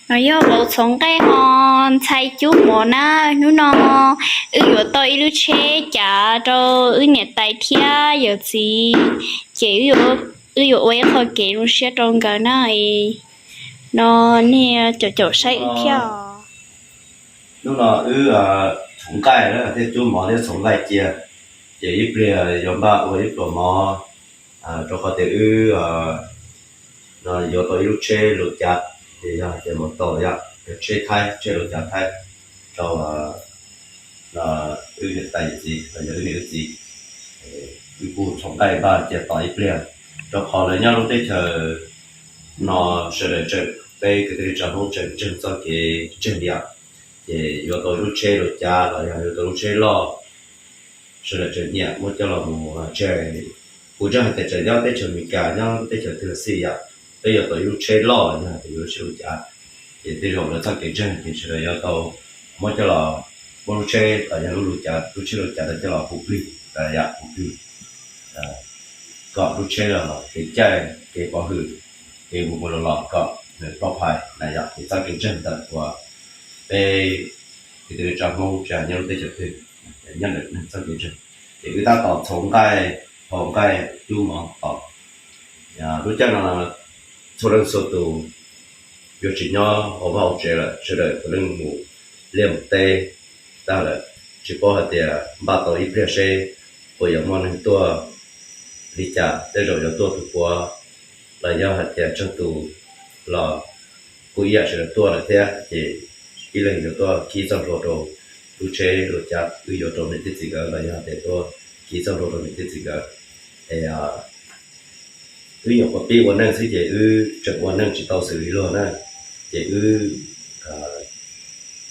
No yog vauv txhoov nqaij ho ntxhais cub mov na. Hnub no wb yuav tau ib lub tsheb cav rau wb niam tais thiab yawm txiv, ces wb yuav ua ib qho kev zoo siab rau nkawd na. No nej caum caum saib wb thiab os. Hnub no wb txhoov nqaij thiab cub mov thiab txhoov nqaij cia, ces ib pliag yuav npaj ua ib pluas mov, rau qhov tias wb no yuav tau ib lub tsheb luam cav, ces yog hais tias mus tau yog tsheb Thaib, tsheb luam cav Thaib rau wb niam tais yawm txiv los yog wb niam wb txiv. Wb kuj txhoov nqaij npaj cia tos ib pliag, rau qhov lawv nyob lub teb chaws no sawv daws tseem, peb kwv tij neej tsa Hmoob tseem ntseeg txoj kev ntseeg tias, ces yuav tau lub tsheb luam cav los yog yuav tau lub tsheb loj, sawv daws tseem nyiam muab coj los mus tseg. Kuv ntseeg hais tias tseem nyob teb chaws Amelikas, nyob teb chaws twg los xij yom, peb yuav tau ib lub tsheb loj los yog hais tias yuav lub tsheb luam cav, ces tej zaum lawv txoj kev ntseeg ces sawv daws yuav tau muab coj los, muab lub tsheb los yog lub luam cav, lub tsheb luam cav no coj los hu plig, yam hu plig kom lub tsheb los kev caij kev pov hwm, kev mus mus los los kom nws ploj phais na yom. Ces txoj kev ntseeg ntawm uas peb kwv tij neej tsa Hmoob tsis hais nyob lub teb chaws twg, nyob ntawm neeg txoj kev ntseeg. Ces wb tab tom txhoov nqaij, txhoov nqaij cub mov tos. Lub caij no txhua leej txhua tus yuav tsis nyob hauv vaj hauv tsev lawm, sawv daws puav leej mus liaj mus teb tag lawm. Tsis paub hais tias npaj tau ib pliag seb puas yuav muaj neeg tuaj li cas, tej zaum yuav tuaj tus puav los yog hais tias tsawg tus los kuj ib yam sawv daws tuaj lawm thiab, ces ib leeg yuav tuaj khib txoj hlua rau lub tsheb luam cav wb yuav rau niam thiab txiv nkawd los yog hais tias tuaj khib txoj hlua rau niam thiab txiv nkawd. Es wb nyuam qhuav pib ua neej xwb ces wb tseem ua neej tsis tau xws li luag na, ces wb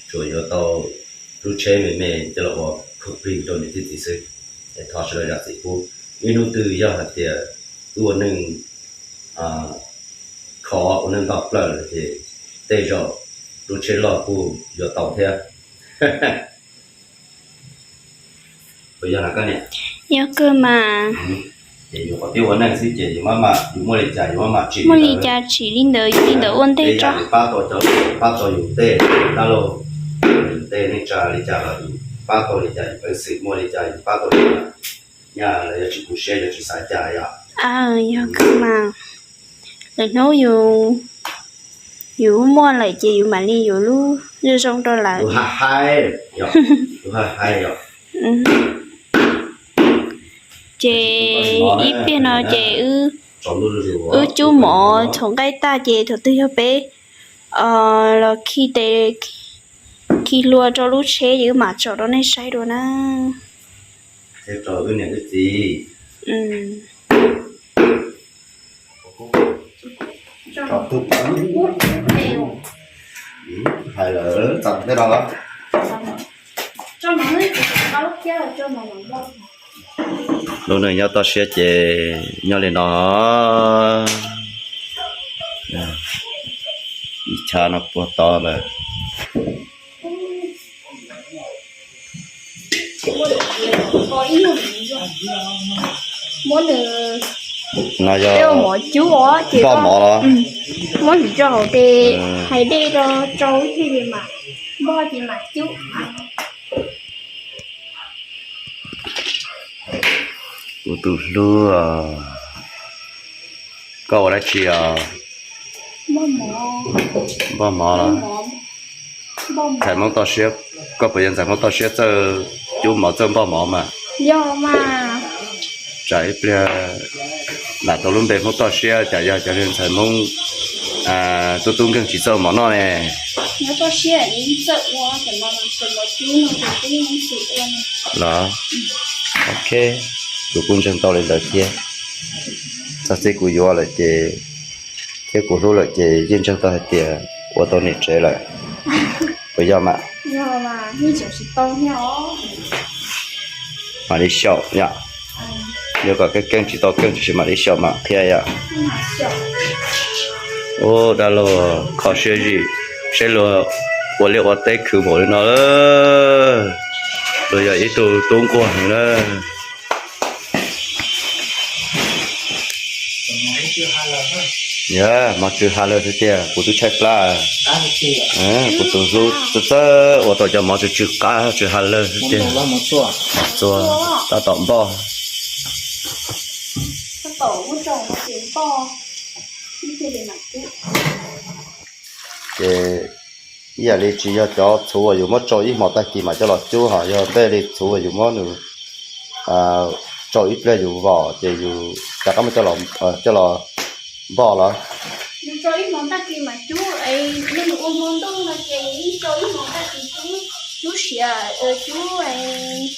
tsuas yuav tau lub tsheb me me coj los ua khoom plig rau niam thiab txiv xwb. Es thov sawv daws zam txim pub, ib hnub twg yog hais tias wb ua neej khov ua neej nto plaws lawm ces tej zaum lub tsheb loj kuj yuav tau thiab. Puas yog na koj niam? Yog kawg mas. Ces yus qhov twb ua neej xwb ces yus maj mam, yus muaj li cas yus maj mam tsim, muaj li cas tsim li ntawd, yus li ntawd ua ntej tso. Pab tau cov, pab tau yus tej dab laug, yus tej neej tsa li cas los yus pab tau li cas, yus peev xwm muaj li cas yus pab tau li cas. Nyaj lawv yuav tsis tu siab, yuav tsis xav cas yom. Yog kawg mas. Lwm hnub yus, yus muaj lawm ces yus mam li yuav lub zoo zoo rau lawv. Tus haj haib, tus haj haib yom. Ces ib pliag no ces wb cub mov txhoov nqaij tag ces thaum twg yog peb los khi tes, khi hlua rau lub tsheb ces wb mam tsom rau nej saib dua na. Thiab rau wb niam wb txiv. Hais lawm txog tej no los. Lub neej nyob toj siab ces nyob li no. Ib chav no puag tod lawm. No yog npoj mov los? Muab ntxiv rau hauv tes, hais dej rau, rau thiaj li mam npoj ces mam cub. Kuv tus hlub, koj ua dab tsi os? Npoj mov. Ntxhais Hmoob toj siab, koj puas yog ntxhais Hmoob toj siab txawj cub mov txawj npoj mov mas? Yog mas. Tsam ib pliag lam tau lub npe Hmoob toj siab, cas yog cov ntxhais Hmoob tub tub nkeeg tsis txawj ua mov noj ne? Los, ok, kuv kuj ntseeg tau li ntawd thiab. Txog txij kuv yuav lawm ces, thiab kuv hlub lawm ces yeej ntseeg tau hais tias ua tau niam tsev lawm. Puas yog mas? Mam li xyaum yom. Yog kom keej keej tsis tau keej tsis mam li xyaum mam qhia yom. Ub, dab laug kho siab zim, saib luag ua liaj ua teb khwv npaum li no, luag yog ib tug tub nquag heev na. Yog mov tsw ha lawg xwb tiag, kuv twb tshaib plab. Kuv tus hlub txawj txawj ua tau cov mov tsw tsw qab tsw ha lawg xwb tiag. Mov txua tab tom npoj. Ces ib yam li tsis yog cov txhuv uas yus muab tsau ib hmos tag kis mam coj los cub, ho yog tej li txhuv uas yus muab nws tsau ib pliag yus vom ces yus rov qab muab coj los npoj los. Yus tsau ib hmos tag kis mam cub, yog nws ua hmo ntoj no ces yus yeej tsau ib hmos tag kis cub, cub siav, cub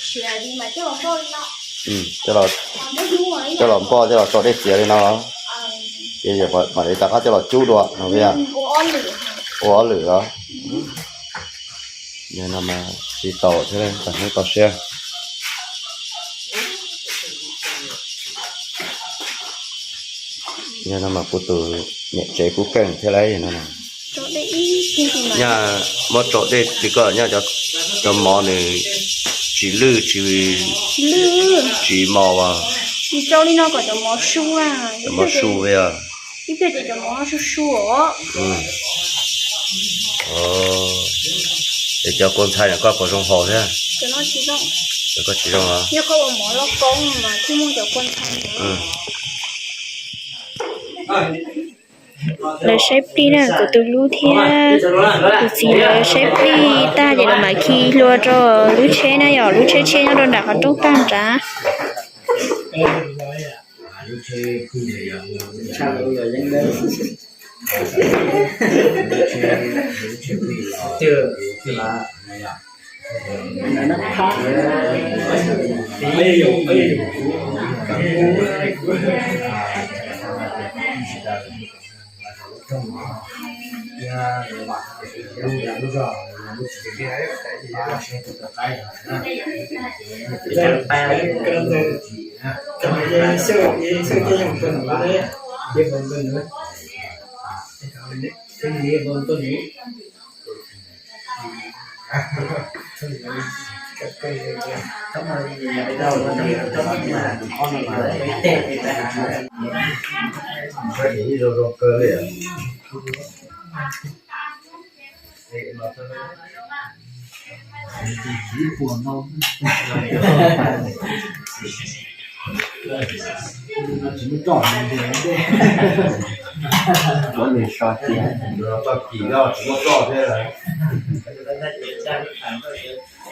siav li mam coj los npoj li no. Coj los npoj, coj los tsau dej txias li no los, ces mam li rov qab coj los cub dua no. Ua ob lwm los, yog no mas tsis tau thiab, tau hnub tau siab. Yog no mas kuv tus niam tsev kub keej thiab lauj no. Nyaj muab tsau dej li koj, nyaj cov mov nws tsis lwj, tsis, tsis mos as. Cov mov su, ib pliag ces cov mov su su os. Es cov kua ntxhai no koj puas zoo haus thiab? Cov no tsis zoo. Cov koj tsis zoo los? Yog koj ua mov loj koob mas thiaj muaj cov kua ntxhai. Lawv saib plig na, kuv tus hlub thiab tus txiv lawv saib plig tag ces lawv mam khi hlua rau lub tsheb na, yog lub tsheb tsheb nyob rau nram qhov rooj tag nrad.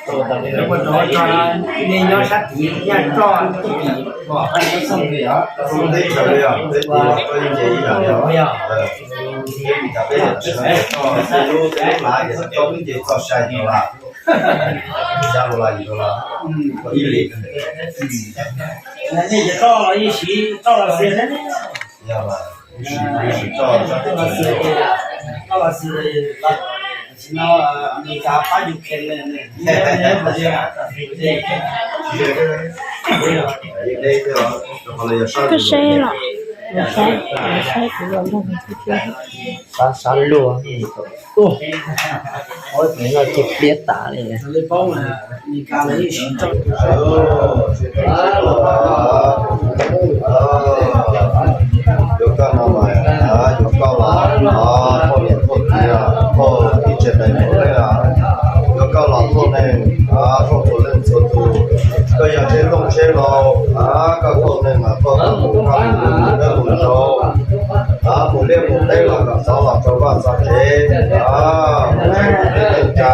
Tsis muaj roj, tsis muaj roj thiab. Nej nyob sab tid nyaj roj tib yim, teb chaws li os, teb tus koj yeej nce ib yam li os. Peb cov peb yog tsis tau tej lub tej lub lav ces tau twb nce txog sai rau lawm, xya rau lawm, yim rau lawm, ib li. Nej cov roj los yeej siv roj los xwb. Yog mas, siv roj, roj los xwb. Koj saib los, saib, saib kuv los nrog nws thiab. Sab sab luaj, ua no ces pliab tas li. Yuav koj no mas, yuav koj los, thauj niam thauj txiv, thauj ib tsev neeg npaum li, yuav koj los thauj neeg, thauj txhua leej txhua tus. Koj yog tsheb tooj tsheb hlau, koj thauj neeg mas thauj kom mus koj mus dawb mus zoo, mus liaj mus teb los kom txov los rau vaj txog tsev, mus tsev mus teb tsa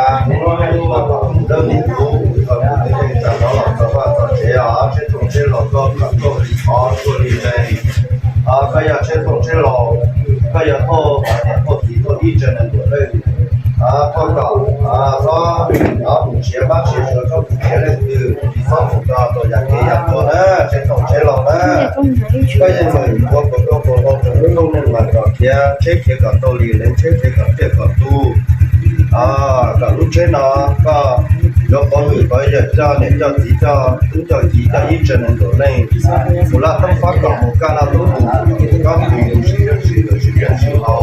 los kom mus dawb mus zoo, kom mus tsev mus tsa rov los rau vaj txog tsev os. Tsheb tooj tsheb hlau koj kom thauj li qhov tuaj li neeg. Koj yog tsheb tooj tsheb hlau, koj yog thauj niam thauj txiv thauj ib tsev neeg npaum li, thauj kom txhob mus nrhiav mab nrhiav suav, txhob mus nrhiav leej twg, txhob mus txog rau yam kev yam tua na, tsheb tooj tsheb hlau na. Koj yeej meem ua puas rau puas hlau rau lub neej mas kom khiav tsheb khiav kom tau li leej tsheb, khiav kom tiaj kom tug. Kom lub tsheb no koj yuav pov hwm pov yawm coj niam coj txiv coj tub coj kiv coj ib tsev neeg npaum li, mus laj toob fab kom mus kaj laj toob mus, koj mus sib zog sib zog sib zog sib hau.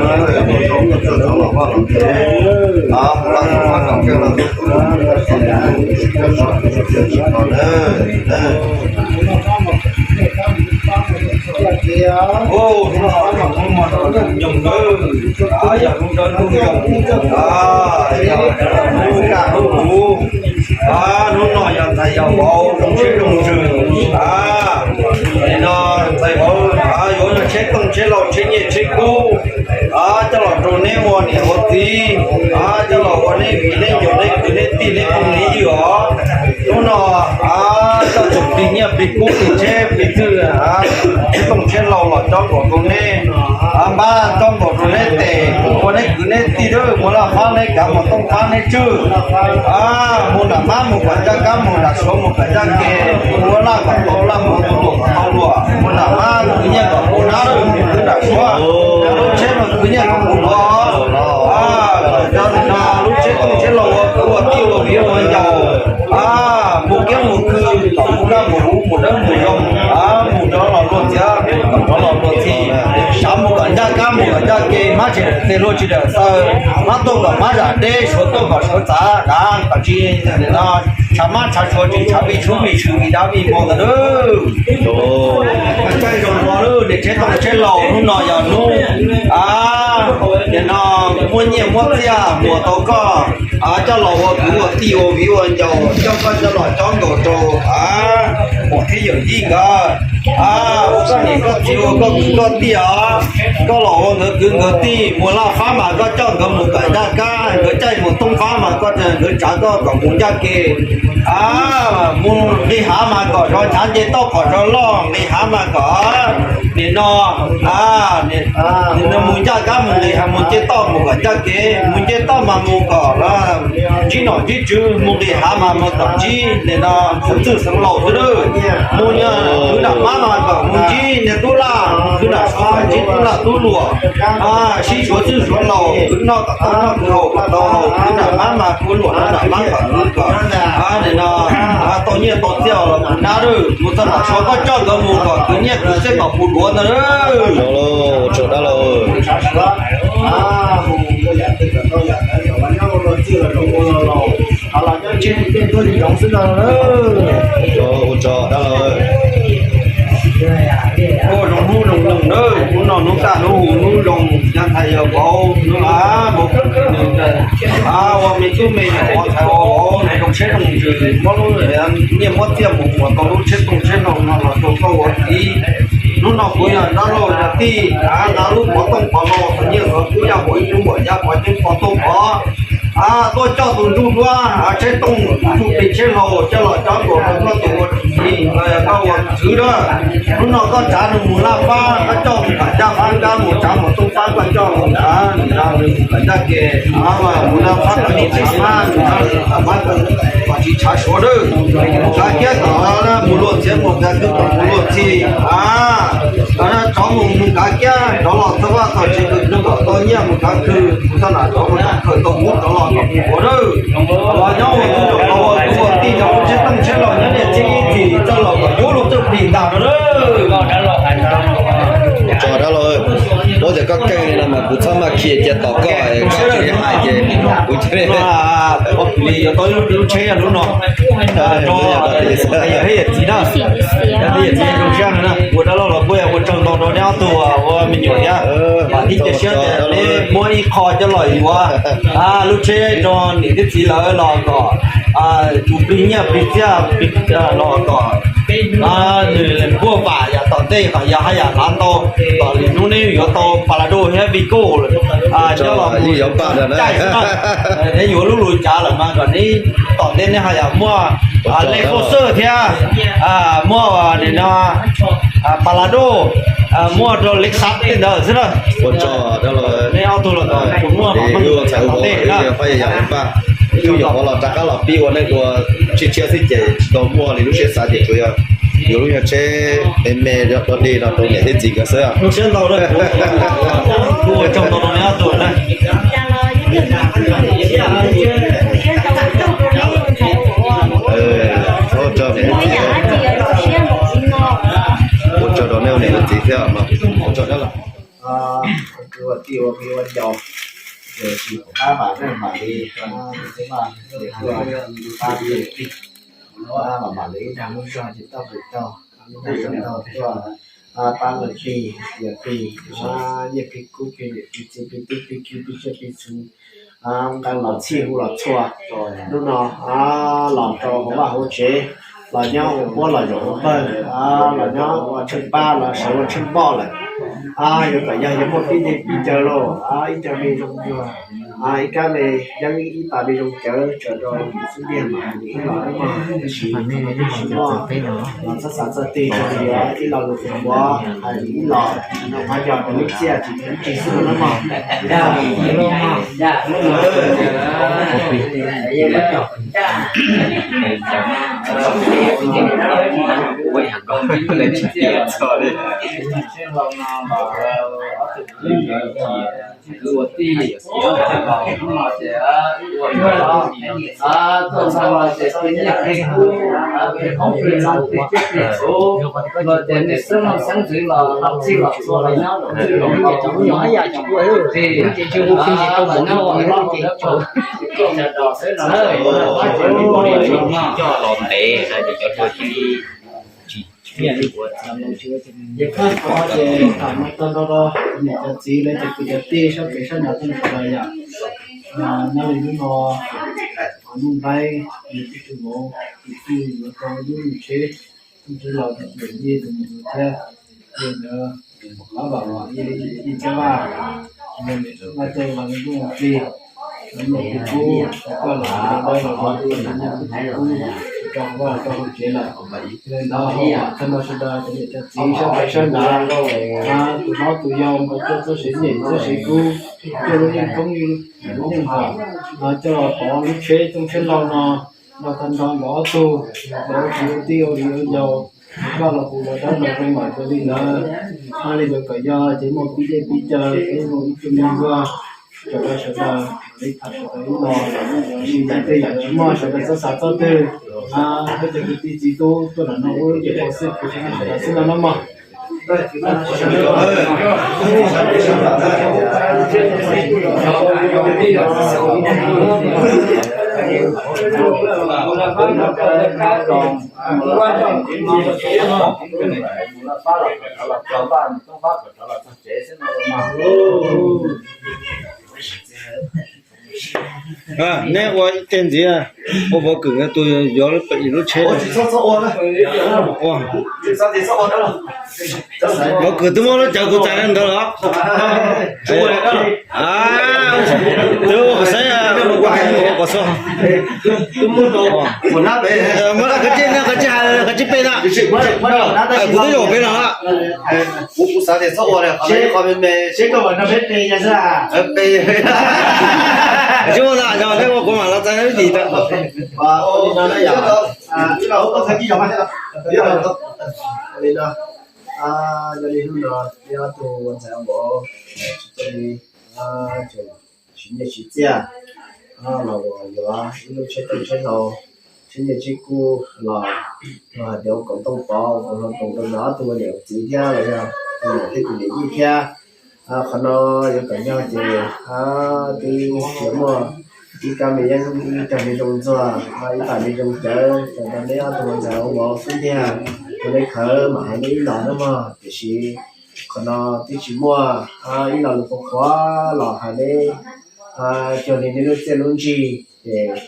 Hnub no yog hnub nyoog, yog hnub dawb hnub zoo, yog hnub kaj hnub huv. Hnub no yog ntxhais yog vauv zoo siab zoo ntsws. Nim no ntxhais vauv yuav tsheb tooj tsheb hlau tsheb nyiaj tsheb kub, coj los rau neb ua niam ua txiv, coj los ua neb viv neb ncaus neb kwv neb tij neb phooj neb ywg os. Hnub no coj txog plig nyiaj plig kub plig tsheb plig twj, tsheb tooj tsheb hlau los cob nkaus rau neb, npab cob nkaus rau neb tes, ua neb kwv neb tij, mus laj fab neb kav mus tooj fab neb tswj. Mus nram mab mus kom ncaj kab, mus nram suav mus kom ncaj ke, mus ua laj kom tau laj, mus ua luam kom tau luam, mus nram mab kwv nyiaj kom puv nab, mus kwv nram suav, lub tsheb mus kwv nyiaj kom puv duav. Lub tsheb tooj tsheb hlau ua kwv ua tij ua viv ua ncaus, mus kiab mus khw, kom puv nab mus huv mus dawb mus zoo, mus rov los luag txiav kom rov los luag txhij, sav mus kom ncaj kab mus kom ncaj ke, mab tsis dawm tes luag tsis dawm taw, mab tuaj kom mab zam deb, suav tuaj kom suav txav, kom tsis tshav mab tshav suav tsis tshav vij tshub vij tshwm vij dab vij npua ntawd. Caij zoo no lawm, niam tsheb tooj tsheb hlau, hnub no yog hnub nim no muaj nyiaj muab txiaj muas tau koj coj los ua kwv ua tij ua viv ua ncaus, coj koj coj los cob nkaus rau pom thiab yawm yij nkawd, ua koj niam koj txiv ua koj kwv koj tij os. Koj los ua nkawd kwv nkawd tij, mus laj fab mas koj coj nkawd mus kom ncaj kab, nkawd caij mus tooj fab mas koj nkawd tsav koj kom mus ncaj ke. Mus nqis hav mas kom zov chav nce toj kom zov loj, nqis hav mas kom nim no mus ncaj kab, mus nqis hav mus nce toj mus kom ncaj kev, mus nce toj mas mus kom ntsib nom ntsib tswv, mus nqis hav mas mus kom ntsib nim no xeev txwj xeev laus xwb lawm. Mus kwv nram mab mas kom mus ntsib niag tub laj, mus kwv nram suav ntsib tub laj tub luam, sib suav txwj suav laus, kwv noj kom tau noj, kwv haus kom tau haus, kwv nram mab mas kwv luam nram mab kom kwv kom nim no tau nyiaj tau txiaj los puv nab lawm. Mus txog nram suav koj coj nkawd mus kom kwv nyiaj kwv txiaj kom puv duav ntag. Ua tsaug dab laug. Ua tsaug dab laug. Ua zoo hnub zoo nyoog na, hnub no hnub kaj hnub huv hnub zoo, yog ntxhais yog vauv hnub a, ua me tub me nyuam ua ntxhais ua vauv zoo siab zoo ntsws, muab lub nyiaj muab txiaj mus muas tau lub tsheb tooj tsheb hlau no los rau koj ua txiv. Hnub no kuv yog dab laug yog tij, nqa lub pov tooj pov hlau txhos nyiaj txhos kub yaj huam ib lub npuam yaj pov ceeb pov tooj pov tuaj coj tus ntsuj duab tsheb tooj ntsuj plig tsheb hlau coj los cob nkaus rau koj tus ua txiv los yog koj ua txwv na. Hnub no koj tsav nws mus laj fab, koj coj mus kom ncaj fab nkab, mus tsav mus tooj fab koj coj mus nrad, nws mus kom ncaj ke, mus laj fab kom ncaj fab, nws kom fab kom tsis tshav suav dawb, nrad kiab kom mus luag txhij, mus nrad twb kom mus luag txhij. Tov Mus kav kiab rov los txog vaj txog tsev, tus zoo kom tau nyiaj mus kav khw, tus thaj nam rov mus khaws tau kub rov los kom mus ua dawb. Los nyob ua tub ua ntxhais ua tij rau lub tsheb tooj tsheb laus nyob niaj txhij ib txhis txoj laus kom yuav luag txawj plig ntag no. Tso dab laug, muab tias koj keej li no mas kuv txhob maj khi cia tos koj, koj tsis hais ces kuv cia li. Ua plig yuav tau lub tsheb lub no rau yawm txiv na. Yawm txiv zoo siab no na, ua dab laug los kuj ua tsaug ntau rau neb ob tug ua me nyuam thiab. Vam thiab cia siab tias neb muab ib qho coj los yuav lub tsheb rau niam thiab txiv lawv los kom tus plig nyiaj plig txiaj los kom nws npuaj vam yam tom ntej kom yog haj yam lav tau. Kom lwm hnub neb yuav tau Palado thiab Vigo coj los caij xwb na. Neb yuav lub lus cav lawm mas kom neb tom ntej neb haj yam muaj Land Cruiser thiab muaj nim no Palado, muaj rau Lexus tej ntawd xwb na. Neb ob tug los kom muaj tom ntej na. Ib tug nyuam qhuav los rov qab los pib ua neej dua tshiab tshiab xwb ces tsis tau muaj li lub siab xav ces tsuas yog yuav lub nyuag tsheb me me dog dig no rau niam thiab txiv nkawd xwb. Ua tsaug ntau rau neb ob tug na. Ua tsaug rau nej ua niam ua txiv thiab mas ua tsaug dab laug. Ua tij ua plig ua ncaus, ces tsis pom qab vam meej vam li, tab sis pab tij plig, pab vam mam li ib dag lub zog ces tau pem tau, ib dag tau tuaj pab leej plig yawm plig, nyiaj plig kub plig niam plig txiv plig tub plig ki plig tsiaj plig txhu, nqee los txhij hu los txhua. Hnub no los rau hauv vaj hauv tsev, los nyob ua puab los zaum ua pawg, los nyob ua tsheej pab los sawv ua tsheej poj lawm. Yuav kom yog yuav muaj pib dej pib cawv lauj, ib co me zoo cuag ib kab me yeeb, ib pas me zoo cawv tsawv rau xub ntiag mas nws ib los ib mog, tab sis tsis muaj los txhob xav txog twg, tsuas yog ib lo lus qhuav hais ib los, no qhov yog rau lub txiaj tsis thov tseg xwb no na mog. Ua tij ua no ces ua tuaj ntxhais los ces peb nyiaj peb kub, peb qoob peb loo peb tsiaj peb txhu los ces nej xeeb leej xeeb ntxwv los los txhij los txhua los nyob los txhij los txhua, ces tsis hu plig tsis tau mus nyob ua loj ua dawb, sawv daws xwb no na. Coj los ntev na ces cov tuaj cia li tsis nyiaj li. Ces koj qhov ces tham no tag nrho rau niam cov txiv lawv cov kwv cov tij sab pem sab nrad tag nrho yom. Nyob li hnub no, Nuj Nplaib nws tus tub vauv tus tij yuav tau lub tsheb, lub tsheb laus tus yawm yij tus mus tus thiab, yog ntawd qab vam los ib li ib cab vaj, vaj coj los ntuj plig, nyiaj plig kub, koj los ua dawb los ua dawb, nyiaj plig kub, rau vaj rau hauv tsev lawm. Yog li ntawd thov kom sawv daws cov niam cov txiv sab pem sab nrad, tus hlob tus yau nkawd tuaj txoj sev nyeem txoj sev kub, tuaj lub yeej koob lub yeej npam, coj los pov lub tsheb tooj tsheb hlau no rau tag nrho nkawd ob tug, nkawd ua kwv ua tij ua viv ua ncaus, koj los kuv los dab los zoo mam cia li ntawd. Mas li ntawd kom yog ces muaj pib dej pib cawv, peb muaj ib tug me ntsuag, sawv daws sawv daws mam li tham sawv daws ib los, tab sis yam tej yam tsis muaj sawv daws txhob xav txog twg. Peb cov kwv tij txiv tub tuaj nram no ua lub cev pov xwb, sawv daws xwb no na mog. Neb ua ib teg ntxiv, ua vauv kwm tus yuav pem lub tsheb. Vauv kwm twb muab lub cawv kuv txais ntawd los. Twb ua saib ua qhov xwb. Muab qhov tsib, qhov tsib hais qhov tsib pe na. Kuv twb yuav pem los. Kuv xav tias txhob ua li qhov me me, seb koj mam nrog peb pe xwb. Tsis ua ntawd, yog peb ua kuv mam los txais lub dim ntawd. Li no, Yog li hnub no neb ob tug ua ntxhais ua vauv tsis tau li, tseem siv nyiaj siv txiaj los yuav ib lub tsheb rooj tsheb hlau, tsheb nyiaj tsheb kub los, los hais tias ua kaum tooj pov ua kaum hlau toom rau ob tug niam txiv thiab los yog tus niam thiab tus niam yij thiab. Qhov no yuav kom yog ces twb yuav muaj ib kab me yeeb ib cag me zoo ntxuag, ib pam me zoo cawv los rau neb ob tug ua ntxhais ua vauv xwb tiag. Ua neb khawv mam hais neb ib los na mog, tiam sis qhov no twb tsis muaj ib los lus qhuav qhuav los hais neb, cuag li neb lub txiaj lub ntsig ces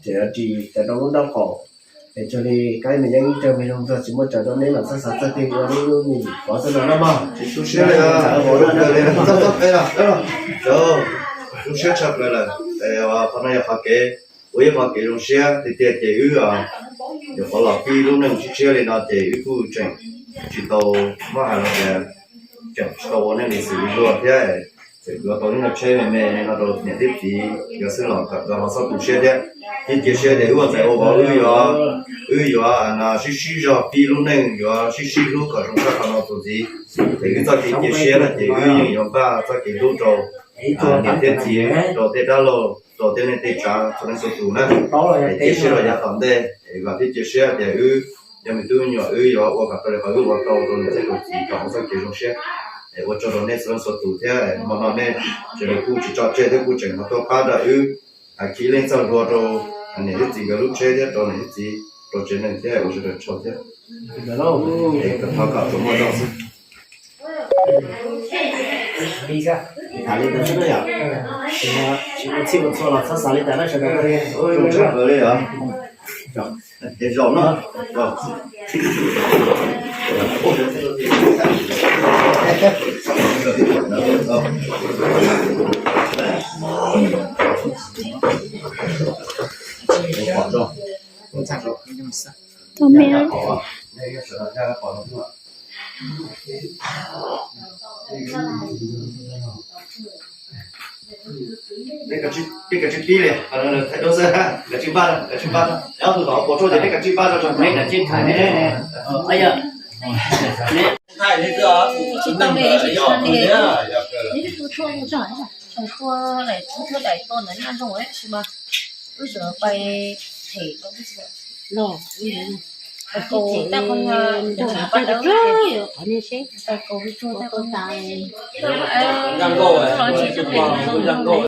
tseem ris cov rau lub nraub qaum, es cuag li kab me yeeb ib cag me zoo ntxuag tsis muaj raws rau neb los txhob xav txog twg, ua neb lub me nyuam qhuav xwb no na mog. Tsis tu siab li, txhob txhob pe los, tu siab tshaj plaws lawm. Qhov no yog qhov kev, ua ib qhov kev zoo siab tiag tiag ces wb yuav qhov los pib lub neej tshiab tshiab li no ces wb kuj tseem tsis tau muab hais los tias tseem tsis tau ua neej li xws li luag thiab. Txawm yuav tau ib lub tsheb me me no rau niam thiab txiv yuav xwb los kom nkawd ho txhob tu siab thiab. Thiab cia siab tias wb ua ntxhais ua vauv wb yuav, wb yuav sib sib zog pib lub neej, yuav sib sib hlub kom zoo tshaj qhov no tus ntxiv. Ces wb txoj kev cia siab no ces wb yeej yuav npaj txoj kev hlub rau niam thiab txiv, rau tej dab laug, rau tej neej tej tsav txhua leej txhua tus na. Es cia siab rau yav tom ntej es vam thiab cia siab tias wb yog me tub me nyuam wb yuav ua kom tau li qhov wb ua tau rau niam thiab rau txiv kom ua txoj kev zoo siab. Es ua tsaug rau nej txhua leej txhua tus thiab hmo no nej sawv daws kuj tsis tso tseg thiab kuj tseem ho tuaj pab rau wb, khi leej txoj hlua rau niam thiab txiv nkawd lub tsheb thiab rau niam thiab txiv rau tsev neeg thiab ua sawv daws tsaug thiab. Es thov kom tsuas muaj zoo xwb. Tham li ntawd xwb na yom. Tsis ua txhij ua txhua los txhob xav li cas na sawv daws. Zoo tshaj plaws li os. Es zaum no Peb kav tsij pib li, kav tsij npaj, kav tsij npaj, ob tug tom pos tsuaj ces peb kav tsij npaj rau tso, peb kav tsij tham ne. Tsis tau li, tsis tau li. Tus tuaj daim tuaj ntawd nyaj zoo tab sis mas wb tseem pais them rau los, kaus tab qhov nrog pab dawb, kaus tus tuaj tab qhov los tsis tau li.